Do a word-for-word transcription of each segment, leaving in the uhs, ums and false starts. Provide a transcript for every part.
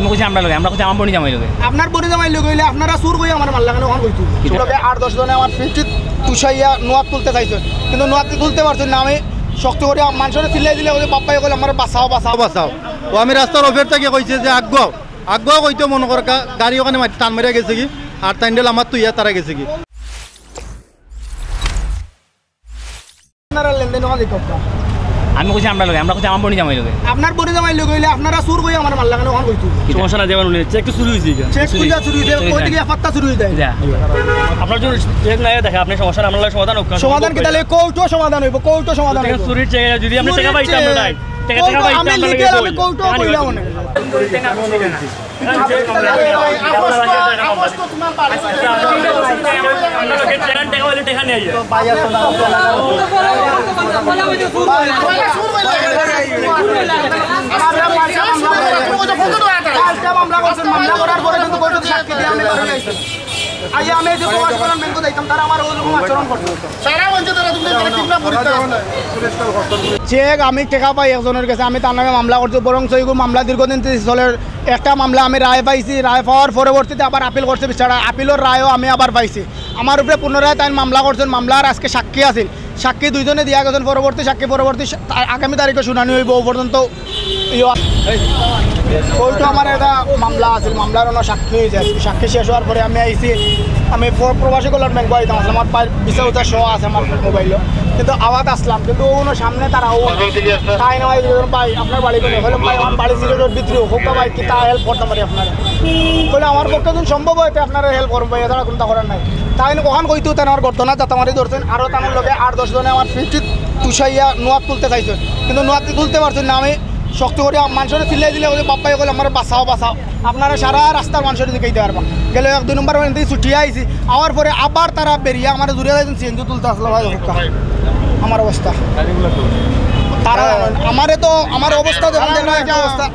আমি কইছি আমরার লগে, আমরা কইছি আমার বইন জামাইর লগে। আপনার বইন জামাইর লগে অইলে আপনারা চুর কইয়া আমারে মারলা কেনে, অখন কইতো। চুর। লগে আট দশ জনে আমার পিঠিত তুষাইয়া নোয়াত তুলতে চাইছইন, কিন্তু নোয়াত তুলতে পারছইন না। আমি শক্ত করি মানষরে চিল্লাই দিলে কইছে, "বাপ্পাই কইলে আমারে বাঁচাও, বাঁচাও, বাঁচাও।" ও আমি রাস্তার ওপর থাকি কইছি যে, "আগুয়াও, আগুয়াও," কইতে মনো কর গা-, গাড়ি ওখানে মার-, টান মারিয়া গেছেগি, আর তাইন লামাত তুইয়া তারা গেছেগি। আপনারা লেনদেন ওখান দেখো। আমি কইছি আমরার লগে, আমরা কইছি আমার বইন জামাইর লগে। আপনার বইন জামাইর লগে অইলে আপনারা চুর কইয়া আমারে মারলা কেনে, অখন কইতো। সমস্যা নাই, দেবার উনি চেক তো চুরি হইছে গা। চেক কইয়া চুরি হইছে, কই থেকে পাত্তা চুরি হইছে? যা। আপনার জন্য চেক নাই দেখে, আপনি সমস্যা নাই, আমরার লগে সমাধান হোক। সমাধান কিতা লাগে? কোর্টো সমাধান হইব, কোর্টো সমাধান হইব। চুরির চেক, যদি আপনি টাকা পাইতাম না, টাকা, টাকা পাইতাম আমি না, লিগেল, আমি কোর্টো কইলাম না। মামলা করার পরে কিন্তু কোর্টে সাক্ষী দিয়ে আমি বাড়ি আইছি। আইয়া আমি এই যে প্রকাশ করার মেন কথা দিতাম, তারা আমার ওই রকম আচরণ করছে। সারা বলছে তারা তুমি তারা কিডন্যাপ করিতে আসলে। চেক আমি টাকা পাই একজনের কাছে, আমি তার নামে মামলা করছি, বরং সেইগু মামলা দীর্ঘদিন থেকে চলের। একটা মামলা আমি রায় পাইছি, রায় পাওয়ার পরবর্তীতে আবার আপিল করছে বিচারা, আপিলের রায়ও আমি আবার পাইছি। আমার উপরে পুনরায় তাই মামলা করছেন, মামলার আজকে সাক্ষী আছিল, সাক্ষী দুইজনে দিয়া গেছেন, পরবর্তী সাক্ষী পরবর্তী সা-, তা-, আগামী তারিখে শুনানি হইব, ও পর্যন্ত ইয়ে। কোর্টো আমার একটা মামলা আছিল, মামলার অন্য সাক্ষী হয়েছে আজকে। সাক্ষী শেষ হওয়ার পরে আমি আইছি, আমি প্র-, প্রবাসী কল্যাণ ব্যাংক আইতাম আসলাম, আমার পায়ের ভিসা উসা সহ আছে আমার মোবাইলও, কিন্তু আওয়াত আসলাম, কিন্তু ও কোনো সামনে তারা ও তাই না ভাই, ভাই আপনার বাড়ি কোনে? বললাম, "ভাই আমার বাড়ি সিলেটের ভিতরে, হোক ভাই কি তা হেল্প করতাম পারি আপনারা?" বলে, "আমার পক্ষে যদি সম্ভব হয় তো আপনারা হেল্প করুন ভাই, এছাড়া কোনটা করার নাই।" তাই না ওখান কইতো তাই আমার ঘটনা যাতে আমারে ধরছেন, আরও তার লগে আট দশ জনে আমার পিঠিত তুষাইয়া নোয়াত তুলতে চাইছেন, কিন্তু নোয়াত তুলতে পারছেন না। আমি শক্ত করি মানষরে চিল্লাই দিলে কইছে, "বাপ্পাই কইলে আমারে বাঁচাও, বাঁচাও।" আপনারা সারা রাস্তার মানষরে জিকাইতে পারবা। গেলে এক দুই নম্বর পয়েন্ট থেকে ছুটিয়া আইছি, আওয়ার পরে আবার তারা বেরিয়া আমারে জুড়িয়া যাইছেন, সিএনজি তুলতে আসলো ভাই, অবস্থা। আমার অবস্থা। তারা জানেন, আমারে তো, আমার অবস্থা যখন দেখলাম, একটা অবস্থা,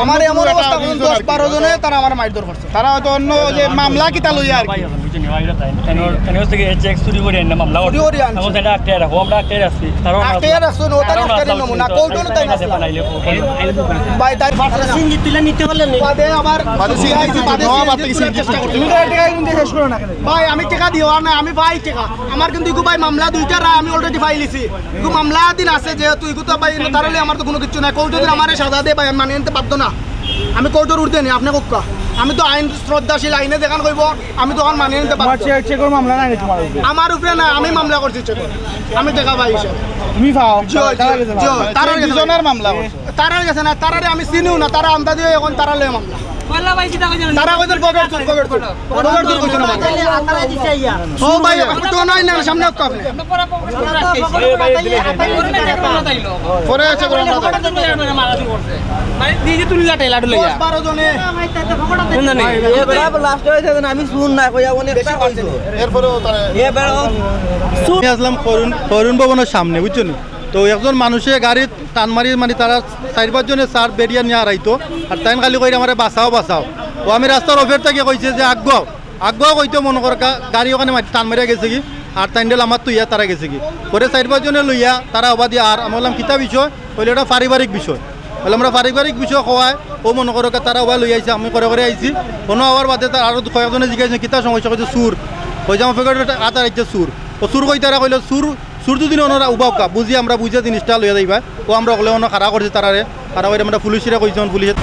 আমার এমন অবস্থা, দশ বারো জনে তারা আমার মারধর করছে। তারা হয়তো অন্য যে মামলা কিতা লইয়া আর কি। এনে হচ্ছে কি, চেক চুরি করে আইন না, মামলা চুরি করে আনছে। এখন সেটা আটকে রাখো, আমরা আটকে রাখছি। তারাও আটকে রাখছো না, ওটা আটকে নমুনা, কোর্টও তাই না আসলাম। ভাই, তাই ফাঁসা সিএনজি তুলে নিতে পারলেন না। বাদে আবার বাদে সিএনজি, বাদে সিএনজি তুলার চেষ্টা করছি। তুমি তো টাকা কিন্তু শেষ করো না কেন? ভাই, আমি টাকা দিও আর না, আমি ভাই টাকা। আমার কিন্তু ইগু ভাই মামলা দুইটা রায় আমি already ফাইলিছি। ইগু মামলা দিন আছে যেহেতু, ইগু তো ভাই তারালে আমার তো কোনো কিছু নাই। কোর্টে যদি আমারে সাজা দেয় ভাই, আমি মানিয়ে নিতে বাধ্য না। আমি কোর্টের ঊর্ধ্বে নেই, আপনি কউক্কা। আমি তো আইন শ্রদ্ধাশীল, আইনে যেখান কইব, আমি তখন মানিয়ে নিতে বাধ্য। চেক, চেকের মামলা নাই তোমার উপরে? আমার উপরে না, আমি মামলা করছি চেকের। আমি টাকা পাই হিসাবে। তুমি পাও? জি, জি, তারা গেছে জি, না? তারা গেছে না। দুজনের মামলা করছে। তারার গেছে না, তারারে আমি চিনিও না, তারা আন্দাজি এখন তারা লয়ে মামলা। তারা কইছে পকেট চুর, পকেট চুর। পকেট চুর কইছে না। ও ভাই, আপনি তো নাই না, সামনে আপনি। পরে আছে বড় মাথা। মানে, নিজে তুলিলা টেলা টুলিয়া। দশ বারো জনে। কোন জানি? এ বেটা লাস্ট হয়েছে না, আমি শুন না, কইয়া অনেক বেশি কইছে। এরপরেও তারা এ বেটা আমি আসলাম করুণ, করুণ ভবনের সামনে, বুঝছো নি? তো একজন মানুষে গাড়িত টান মারি, মানে, তারা চাইর পাঁচ জনে সার বেরিয়া নিয়া হারাইতো, আর তাইন খালি কইরা আমারে বাঁচাও, বাঁচাও। ও আমি রাস্তার ওপর থাকি কইছে যে আগুয়াও, আগুয়াও কইতে মনো কর গা-, গাড়ি ওখানে মারি-, টান মারিয়া গেছেগি, আর তাইন লামাত তুইয়া তারা গেছেগি। পরে চাইর পাঁচ জনে লইয়া তারা ওবা দিয়া, আর আমি বললাম, "কিতা বিষয়?" কইলে, "এটা পারিবারিক বিষয়।" বলে, "আমরা পারিবারিক বিষয় কওয়ায়, ও মনো কর গা-, তারা ওবা লইয়া আইছে, আমি করে করে আইছি।" কোনো আওয়ার বাদে তার আরো কয়েকজনে জিজ্ঞাসা, "কিতা সমস্যা?" কইছে, "চুর।" কইছে, "আমার পকেটে আত হারাইছে চুর।" ও চুর কইতারা কইলো, "চুর।" চুর দুদিন ওনারা উবাউকা, বুঝি আমরা বুঝিয়া জিনিসটা লইয়া যাইবা। ও আমরা ওগুলো ওনো খাড়া করছি তারারে, খাড়া করে আমরা পুলিশরে কইছি, পুলিশে